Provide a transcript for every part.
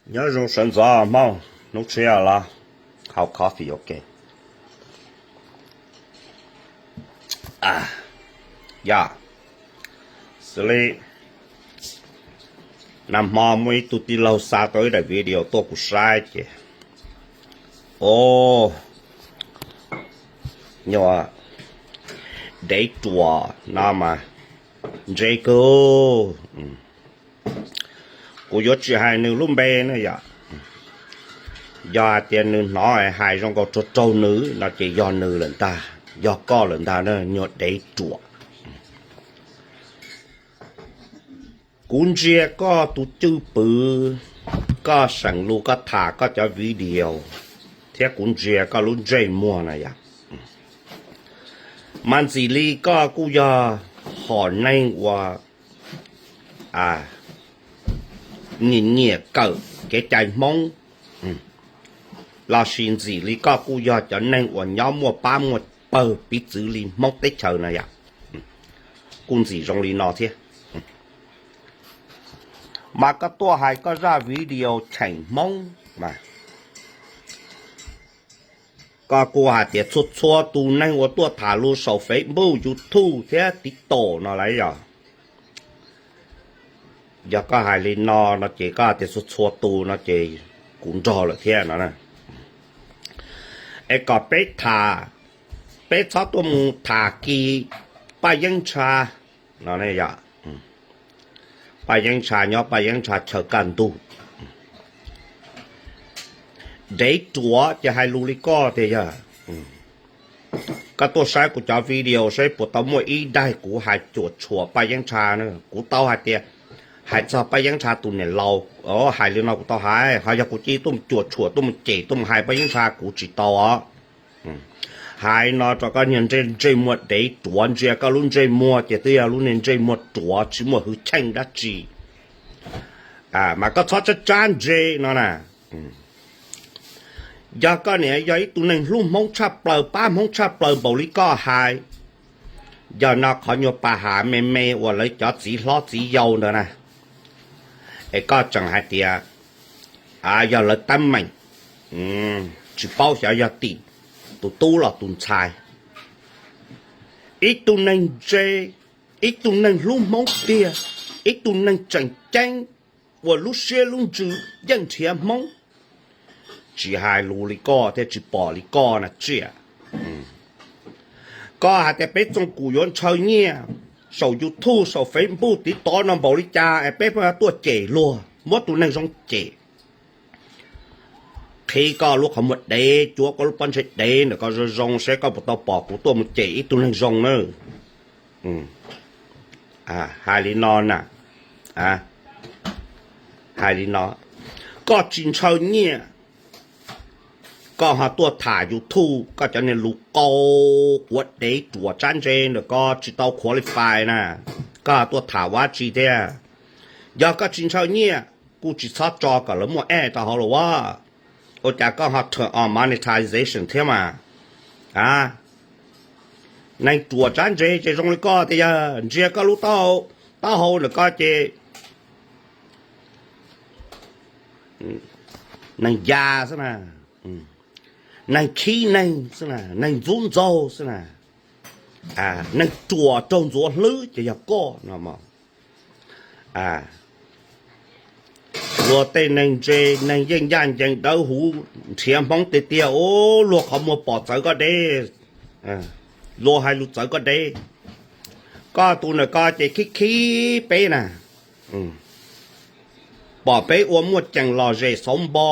Nyob zoo sawv ntxov Hmoob, hnub tshiab los haus coffee ua ke. Yog, xws li nag hmo muaj ib tug tij laug xa tau ib daim video tuaj kuv saib ces, o, nyuam dev ruam no mas ntse kawg. Kuv yuav tsis hais nws lub npe na yom. Yog hais tias nws hnov hais zoo nkaus raug raug nws no ces yog nws lawm ntag, yog koj lawm ntag na, nyuag dev ruam. Kuv ntsia koj tus cwj pwm, koj seem lus koj tham koj cov video, thiab kuv ntsia koj lub ntsej muag na yom, mas ntxim li koj kuj yog hom neeg uas nyiam nyiam kawm kev cai Hmoob, lossis ntxim li koj kuj yog cov neeg uas nyob muaj pab muaj pawg piv txwv li Hmoob teb chaws na yom. Kuj ntxim zoo li no thiab. Mas koj tuaj hais koj zaj video cheem Hmoob mas koj kuj hais tias txhua txhua tus neeg uas tuaj tham lus saum Facebook, YouTube thiab TikTok no lawm yom. Yog koj hais li no no ces koj hais tias txhua txhua tus no ces kuv nrog lawm thiab no. Es kom peb tham, peb txhob tuaj mus tham kis Paj Yeeb Ntsha no ne yom. Paj Yeeb Ntsha nyob Paj Yeeb Ntsha chaw kaj ntug. Dev ruam ces hais lus li koj tiag yog. Koj tuaj saib kuv cov video saib puas tau muaj ib daim kuv hais cuam tshuam Paj Yeeb Ntsha na. Kuv tau hais tias, hais txog Paj Yeeb Ntsha tus niam laus, hais li no kuv tau hais, ho yog kuv cia tuaj mus cuam tshuam, tuaj mus cem, tuaj mus hais Paj Yeeb Ntsha kuv tsis tau os. Hais no rau koj niag ntsej muag dev ruam, ntsia koj lub ntsej muag ces twb yog lub niag ntsej muag ruam tsis muaj hwj chim dab tsi. Mas koj txhob tsab tsab ntse no na. Yog koj niam yog ib tug neeg hlub Hmoob tshaj plaws, pab Hmoob tshaj plaws npaum li koj hais, yog no qhov nyuag pas has me me uas lawv cov txiv hlob txiv yau ntawd na, es koj tseem hais tias yog lawv teeb meem, tsis paub xyov yog tim tus tub los tus ntxhais. Ib tug neeg ntse, ib tug neeg hlub Hmoob tiag, ib tug neeg tseem ceeb uas lub siab lub ntsws yeej nrhiav Hmoob, tsis hais lus li koj thiab tsis pom li koj na tsiaj. Koj hais tias peb txooj kum yuav ntshaw nyiaj saum YouTube saum Facebook tiv tov no npaum li cas es peb pheej tuaj cem luag, muab tus neeg zoo cem. Qhib koj lub qhov muag dev, cuab koj lub pob ntseg dev ntawm koj zoo zoo seb koj puas tau pom kuv tuaj mus cem ib tug neeg zoo na. Hais li no na, hais li no, koj tsis ntshaw nyiaj, koj ho tuaj tham YouTube, koj cov niag lus qau quav dev ruam tsab ntse ntawm koj tsis tau qualify na, koj ho tuaj tham ua dab tsi thiab? Yog koj tsis ntshaw nyiaj, kuj tsis txhob tso kom lawv muaj ad rau hauv los as. Ua cas koj ho turn on monetization thiab mas? A, neeg ruam tsab ntse ces zoo li koj tiag, yog ntsia koj lub taub hau ntawm koj ces neeg ya xwb na, neeg khib neeg xwb na, neeg ntxub ntxaug xwb na, neeg ruam raug ntxuav hlwb ces yog koj no. Luag tej neeg ntse, neeg yeej ncaj ncees dawb huv nrhiav Hmoob tiag tiag, ub, luag qhov muag pom txawv koj deb, luag hais lus txawv koj deb. Koj tus ntawm koj ces khib khib peb na, pom peb ua muaj ceem lom zem xauv npo.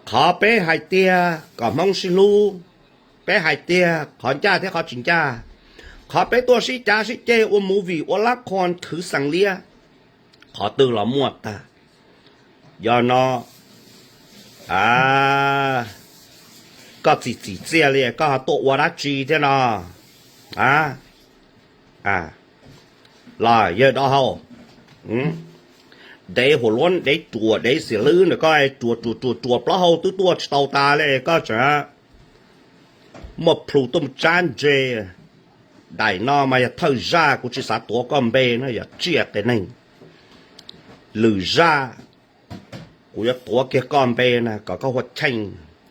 Qhov peb hais tiag kom Hmoob sib hlub, peb hais tiag qhov ncaj thiab qhov tsis ncaj. Qhov peb tuaj sib cav sib ceg ua movie ua lab khon khwv xeem liab, qhov twg los muaj tag. Yog no, koj txim txim txiaj li koj ho tuaj ua dab tsi thiab no? Los yawg dov hau, dev huam luab, dev ruam, dev xim hlwb ntawm koj, ruam ruam ruam ruam plaub hau twb tuaj tsis tau tas li koj tseem muaj plhus tuaj mus tsab ntse. Daim no mas yog thawj zaj, kuv tsis xav tuav koj npe na, yog tsiaj qias neeg. Lwm zaj, Kuv yuav tuav kiag koj npe na kom koj hu ua Cheej.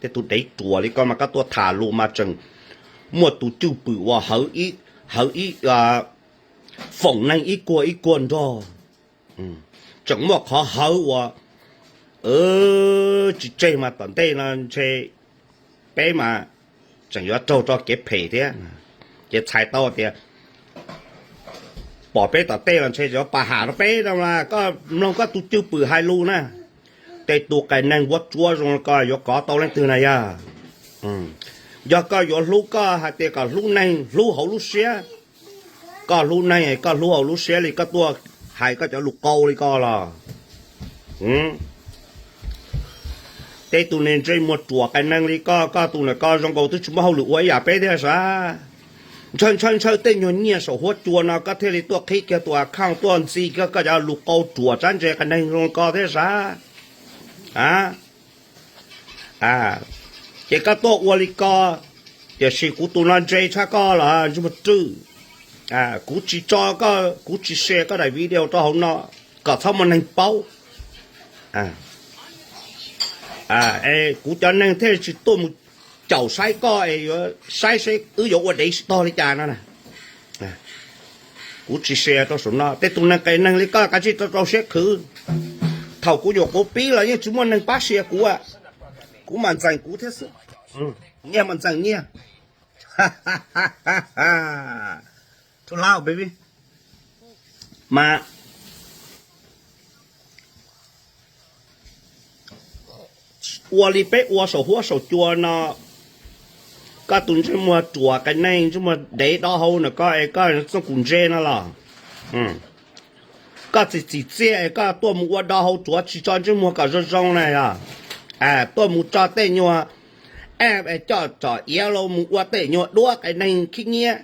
Tej tug dev ruam li koj mas koj tuaj tham lus mas tseem muaj tus cwj pwm uas hawv ib foom neeg ib kuag ib kuag nrog. Tseem muaj qhov hawv uas tsis tseg mas tom ntej no ntshe peb mas tseem yuav raug rau kev phem thiab. Ces txhais tau tias pom peb tom tej los ntshe yuav pab ham rau peb no las. Koj mloog koj tus cwj pwm hais lus na, tej tus qias neeg vuab tsuab zoo li koj yuav kov tau leej twg na yog? Yog koj yuav hlub koj hais tias kom hlub neeg hlub hauv lub siab, koj hlub neeg koj hlub hauv lub siab li koj tuaj hais koj cov lus qau li koj los? Tej tus niag ntsej muag ruam qias neeg li koj, koj tus ntawm koj zoo nkaus twb tsis muaj hauj lwm ua ib yam peb thiab sav. Ntshaw ntshaw ntshaw tej nyuag nyiaj saum huab cua no koj thiaj li tuaj qhib kiag tus account tuaj ntxi kiag koj cov lus qau ruam tsab ntse qias neeg zoo li koj thiab sav. A, ces koj tuaj ua li ko, tiam sis kuv tus no ntse tshaj koj los ntsej muag rwj. Kuv tsis tso koj, kuv tsis share koj daim video rau hauv no kom txhob muaj neeg paub. Es kuv cov neeg thiaj tsis tuaj mus caum saib koj es yuav saib seb wb yuav ua dev sib tog li cas no. Kuv tsis share rau saum no, tej tus neeg qias neeg li koj kav tsij rau rau siab khwv. Thaum kuv nyuam qhuav pib los yeej tsis muaj neeg pab share kuv, kuv mam ntxeem kuv thiab xwb. Nyiaj mam ntxeem nyiaj. Too loud, baby. Mas ua li peb ua saum huab saum cua no, koj tus ntsej muag ruam qias neeg ntsej muag dev do hau ntawm koj es koj txooj kuv ntse no los? Koj txiv txim txiaj es koj tuaj mus ua do hau tsuav tsis tso ntsej muag kom zoo zoo na yog? Tuaj mus tso tej nyuag app coj tsom iav los mus ua tej nyuag duab qias neeg khib nyiab.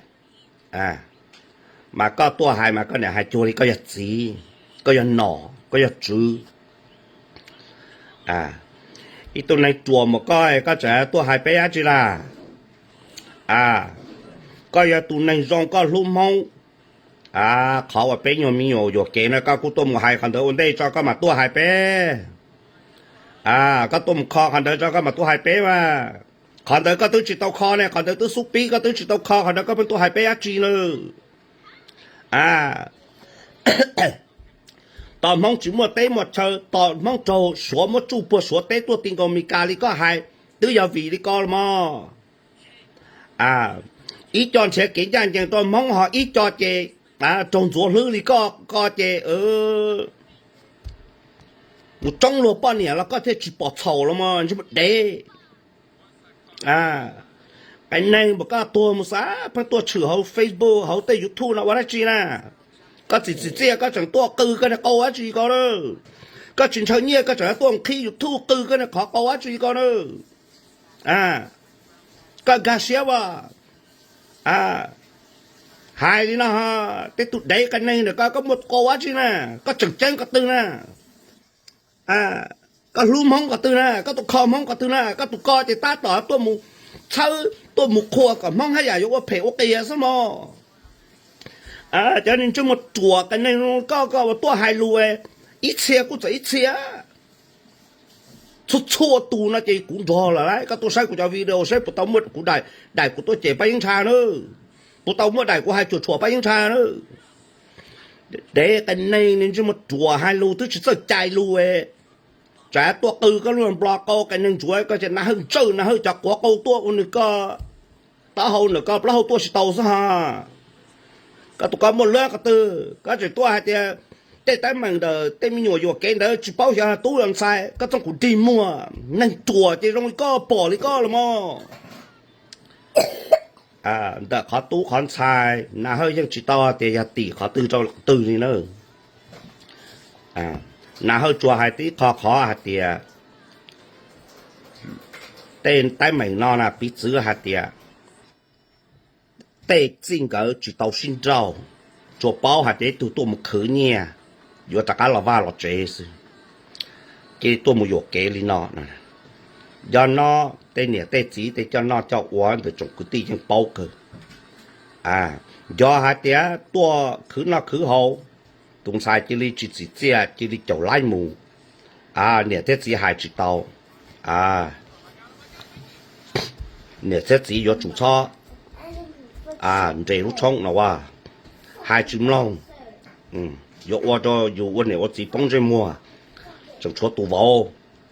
Mas koj tuaj hais mas koj niam hais cuag li koj yog txiv, koj yog nom, koj yog tswv. Ib tug neeg ruam mus koj, koj tseem tuaj hais peb dab tsi las? Koj yog tus neeg zoo koj hlub Hmoob, qhov uas peb nyuag me nyuam yuam kev no koj kuj tuaj mus hais qhov ntawd ua ntej tso koj mam tuaj hais peb. Koj tuaj mus kho qhov ntawd tso koj mam tuaj hais peb mas. Qhov ntawd koj twb tsis tau kho ne, qhov ntawd twb xub pib koj twb tsis tau kho, qhov ntawd koj pheej tuaj hais peb dab tsi na? Tos Hmoob tsis muaj teb muaj chaw, tos Hmoob raug Suav muab tsuj puag Suav teb tuaj ti nkaus Mes Kas li koj hais, twb yog vim li ko los mas. Ib co nrhiav kev ncaj ncees rau Hmoob ho ib co ces raug ntxuav hlwb li koj ko ces mus tsoob luag poj niam los koj thiaj tsis pom txhaum los mas ntsej muag dev. Qias neeg mas koj tuag mus xav pheej tuaj tshwm hauv Facebook hauv tej YouTube no ua dab tsi na? Koj txiv txiv txiaj koj tseem tuaj qw koj niag qau dab tsi ko na? Koj tsis ntshaw nyiaj koj tseem tuaj qhib YouTube qw koj niag qhov qau dab tsi ko na? Koj nkag siab as. Hais li no, tej tug dev qias neeg ntawm koj, koj muaj qau dab tsi na? Koj tseem ceeb qhov twg na? Koj hlub Hmoob qhov twg na? Koj tus kho Hmoob qhov twg na? Koj tus ko ces tab tom tuaj mus txhawb tuaj mus qhuas kom Hmoob haj yam yuav ua phem ua qias xwb mog. Cov niag ntsej muag ruam qias neeg koj, koj tuaj hais lus ib txhia kuj txawm ib txhia. Txhua txhua tus no ces kuv nrog lawm lauj, koj tuaj saib kuv cov video saib puas tau muaj kuv daim, daim kuv tuaj cem Paj Yeeb Ntsha na, puas tau muaj daim kuv hais cuam tshuam Paj Yeeb Ntsha na. Dev qias neeg, ntsej muag ruam hais lus twb tsis txawj cai lus, tsam tuaj qw koj lub nplo qau qias neeg ntsuav koj ces Na Hawj ntsawj Na Hawj cov quav qau tuaj ua nws koj taub hau ntawm koj plaub hau tuaj tsis tau xwb ho. Koj tus koj muaj lab qhov twg, koj tseem tuaj hais tias tej teeb meem ntawm tej me nyuam yuam kev ntawd tsis paub xyov tub los ntxhais, koj txooj kuv dig muag, neeg ruam ces zoo li koj pom li koj los mog. Ntawm qhov tub qhov ntxhais Na Hawj yeej tsis tau tias yog tim qhov twg rau qhov twg li na. Na Hawj tsuas hais tib qho qhov hais tias tej teeb meem no na piv txwv hais tias tej txij nkawm tsis tau sib nrauj, tsuas paub hais tias ib tug tuaj mus khwv nyiaj yuav rov qab los vaj los tsev xwb, cia li tuaj mus yuam kev li no. Yog no tej niam tej txiv tej coj noj coj ua ntawm tsoom kwv tij yeej paub kawg. Yog hais tias tuaj khwv noj khwv haus, tus ntxhais cia li tsis txim txiaj cia li caum laib mus, Niam thiab txiv hais tsis tau. Niam thiab txiv yuav tsum txhob nres lub tshoob no as, hais tsis mloog. Yuav ua rau yus ua niam ua txiv poob ntsej muag, tseem tshuav tus vauv,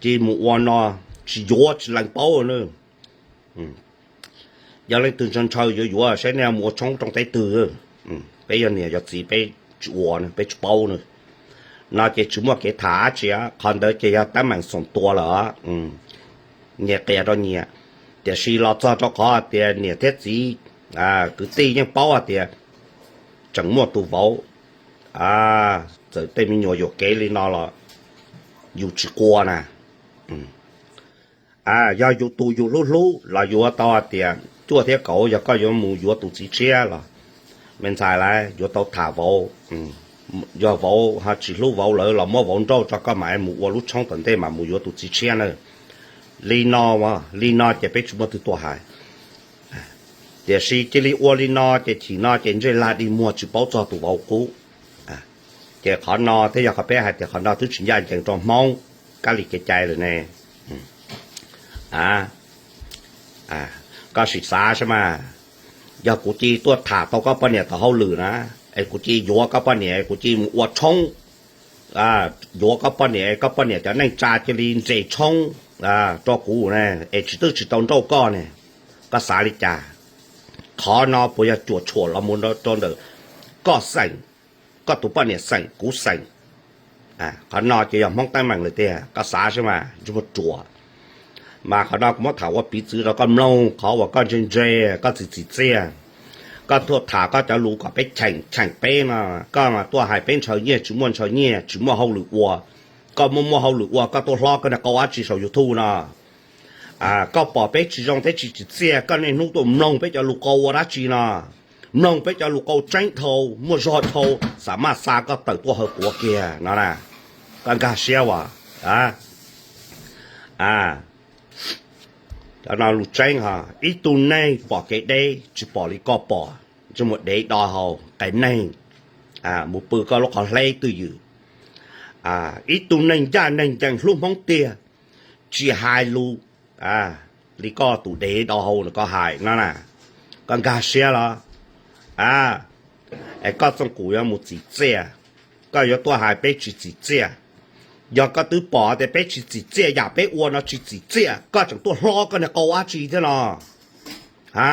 cia mus ua no, tsis yuav tsis lees paub na. Yog leej twg ntshaw ntshaw yuav yuav saib nej mus ua tshoob rooj teb twg. Peb yog niam yog txiv peb tsis ua, peb tsis paub na. No ces tsis muaj kev tham dab tsi, qhov ntawd ces yog teeb meem xoom tua lawm. Nyias qias rau nyias. Tiam sis los txog rau qhov tias niam thiab txiv, kwv tij yeej paub hais tias tseem muaj tus vauv, txawm tej me nyuam yuam kev li no los yus tsis qua na. Yog yus tus yus hlub hlub los yus ua tau hais tias cuaj thiab kaum, yog koj yuav mus yuav tus txiv tshiab los me ntxhais lawv yuav tau tham vauv. Yog vauv ho tsis hlub vauv lawm los muab vauv nrauj tso, koj mam mus ua lub tshoob tom ntej mam mus yuav tus txiv tshiab na. Li no, li no ces peb tsis muaj twg tuaj hais. Tiam sis cia li ua li no ces chim no ces ntsej lag dig muag tsis paub txog tus vauv qub. Ces qhov no thiab yog qhov peb hais tias qhov no twb tsis ncaj ncees rau Hmoob kab li kev cai lawm ne. Koj sim xav saib mas, yog kuv cia li tuaj tham tau koj poj niam tom hauj lwm na, es kuv cia li yuav koj poj niam, kuv cia li mus ua tshoob, yuav koj poj niam, koj poj niam cov neej tsa cia li nres tshoob rau kuv ne, es tsis twb tsis tau nrauj koj ne, koj xav li cas? Qhov no puas yog cuam tshuam los mus rau ntawm koj xeem, koj tus poj niam xeem, kuv xeem? Qhov no ces yog Hmoob teeb meem lawm tiag, koj xav saib mas ntsej muag ruam. Mas qhov no kuv muab tham ua piv txwv rau koj mloog, qhov uas koj ntse ntse, koj txim txim txiaj, koj tuaj tham koj cov lus kom peb cheem cheem peb no, koj mas tuaj hais peb ntshaw nyiaj tsis muaj ntshaw nyiaj, tsis muaj hauj lwm ua. Koj muaj muaj hauj lwm ua koj tuaj hlob koj niag qau dab tsi saum YouTube no? Koj pom peb tsis zoo thiab tsis tsim txiaj koj niaj hnub tuaj mloog peb cov lus qau ua dab tsi no? Mloog peb cov lus qau tseeb dhau, muaj zog dhau, xam maj xa koj tawm tuaj haw quav kiag no na. Koj nkag siab as. Cov no lus tseeb ho, ib tug neeg pom kev deb tsis pom li koj pom, ntsej muag dev do hau qias neeg, mus pw koj lub qhov hleb twj ywm. Ib tug neeg ncaj neeg ncees hlub Hmoob tiag, tsis hais lus li koj tus dev do hau no koj hais no na. Koj nkag siab los? Es koj txooj kuv yuav mus txim txiaj, koj yuav tuaj hais peb tsis txim txiaj. Yog koj twb pom tias peb tsis txim txiaj, yam peb ua no tsis txim txiaj, koj tseem tuaj hlob koj niag qau dab tsi thiab no? Ha,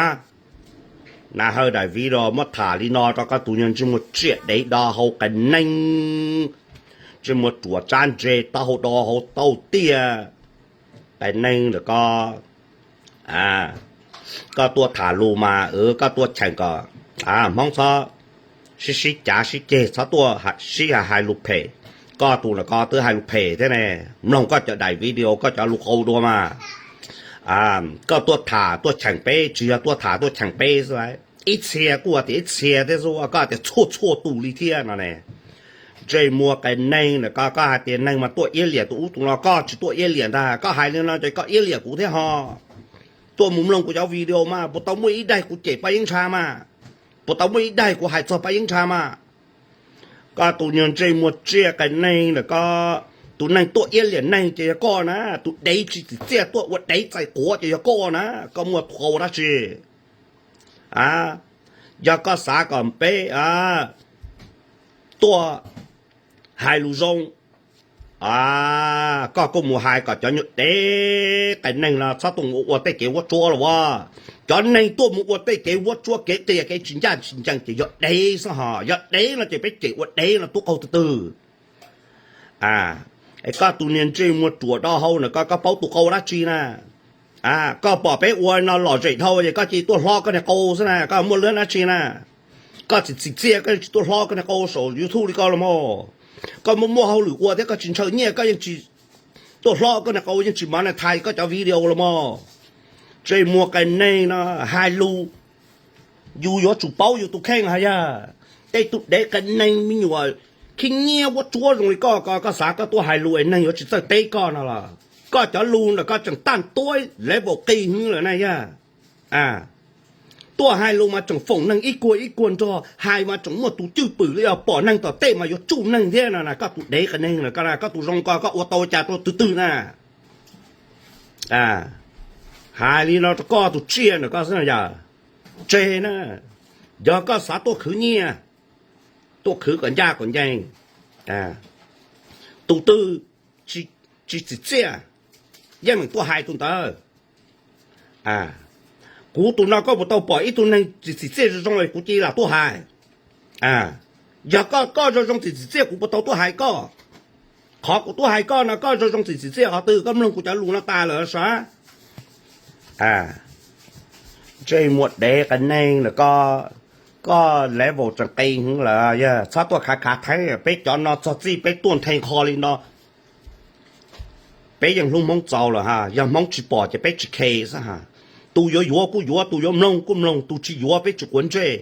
na hawj daim video muab tham li no rau koj tus nyuag ntsej muag tsiaj dev do hau qias neeg, ntsej muag ruam tsab ntse taub hau do hau tauj tiaj, qias neeg lawm koj. Koj tuaj tham lus mas koj tuaj cheem kom Hmoob txhob sib sib cav sib ceg, txhob tuaj sib hais lus phem. Koj tus ntawm ko twb hais lus phem thiab ne, mloog koj cov daim video koj cov lus qau dua mas. Koj tuaj tham tuaj cheem peb tsis yog tuaj tham tuaj cheem peb xwb, ib txhia kuj tias ib txhia thiab xwb, koj tias txhua txhua tus li thiab no ne. Ntsej muag qias neeg na, koj koj hais tias neeg mas tuaj iab liam tus ub tus no, koj tsis tuaj iab liam ntag, koj hais li no ces koj iab liam kuv thiab ho. Tuaj mus mloog kuv cov video mas puas tau muaj ib daim kuv cem Paj Yeeb Ntsha mas? Puas tau muaj ib daim kuv hais txog Paj Yeeb Ntsha mas? Koj tus nyuag ntsej muag tsiaj qias neeg na, koj tus neeg tuaj iab liam neeg ces yog koj na, tus dev tsis txim txiaj tuaj ua dev txais quav ces yog koj na, koj muaj qau dab tsi? Yog koj xav kom peb tuaj hais lus zoo, koj kuj mus hais kom cov nyuag dev qias neeg no txhob tuaj mus ua tej kev vuab tsuab los as. Cov neeg tuaj mus ua tej kev vuab tsuab kev qias kev tsis ncaj tsis ncees ces yog dev xwb ho, yog dev no ces peb cem ua dev no tub qaug twg twg. Es koj tus niag ntsej muag ruam do hau na, koj koj paub tus qau dab tsi na? Koj pom peb ua no lom zem dhau es koj cia li tuaj hlob koj niag qau xwb na, koj muaj lwm dab tsi na? Koj tsis txim txiaj koj yeej tsis tuaj hlob koj niag qau saum YouTube li koj los mas. Koj muaj muaj hauj lwm ua thiab koj tsis ntshaw nyiaj koj yeej tsis tuaj hlob koj niag qau, yeej tsis monetize koj cov video los mas. Ntsej muag qias neeg no, hais lus yus yuav tsum paub yus tus kheej hos yog. Tej tug dev qias neeg me nyuam khib nyiab vuab tsuab zoo li koj ko, koj xav koj tuaj hais lus es neeg yuav tsis txawj teb koj no los? Koj cov lus ntawm koj tseem tag tuab level qis hwv lawm na yog. Tuaj hais lus mas tseem foom neeg ib kuag ib kuag nrog, hais mas tseem muaj tus cwj pwm li os, pom neeg tom tej mas yuav tsuj neeg thiab no na. Koj tus dev qias neeg na, koj tus zoo ko koj ua tau cas rau twg twg na. Hais li no rau koj tus tsiaj na koj xwb yog tseg na. Yog koj xav tuaj khwv nyiaj, tuaj khwv kom ncaj kom ncees, tus twg tsis tsim txiaj, yeej meem tuaj hais tus ntawd. Kuv tus no koj puas tau pom ib tug neeg tsis tsim txiaj zoo zoo kuv cia li lam tuaj hais? Yog koj, koj zoo zoo tsis tsim txiaj kuv puas tau tuaj hais koj? Qhov kuv tuaj hais koj no koj zoo zoo tsis tsim txiaj qhov twg, koj mloog kuv cov lus no tas lawm sav? Ntsej muag dev qias neeg lawm koj, koj level tseem qis heev lawm, yog txhob tuaj khav khav theeb. Peb cov no txog txij peb tuaj nthe nqho li no, peb yeej hlub Hmoob txaus lawm ha. Yog Hmoob tsis pom ces peb tsis khe xwb ha. Tus yuav yuav kuj yuav, tus yuav mloog kuj mloog, tus tsis yuav peb tsis quav ntsej.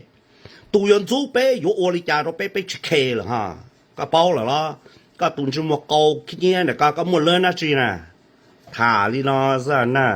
Tus yuav ntxub peb yuav ua li cas rau peb, peb tsis khe lawm ha. Koj paub lawm los? Koj tus ntsej muag qau khib nyiab ntawm koj, koj muaj lab dab tsi na? Tham li no xwb na.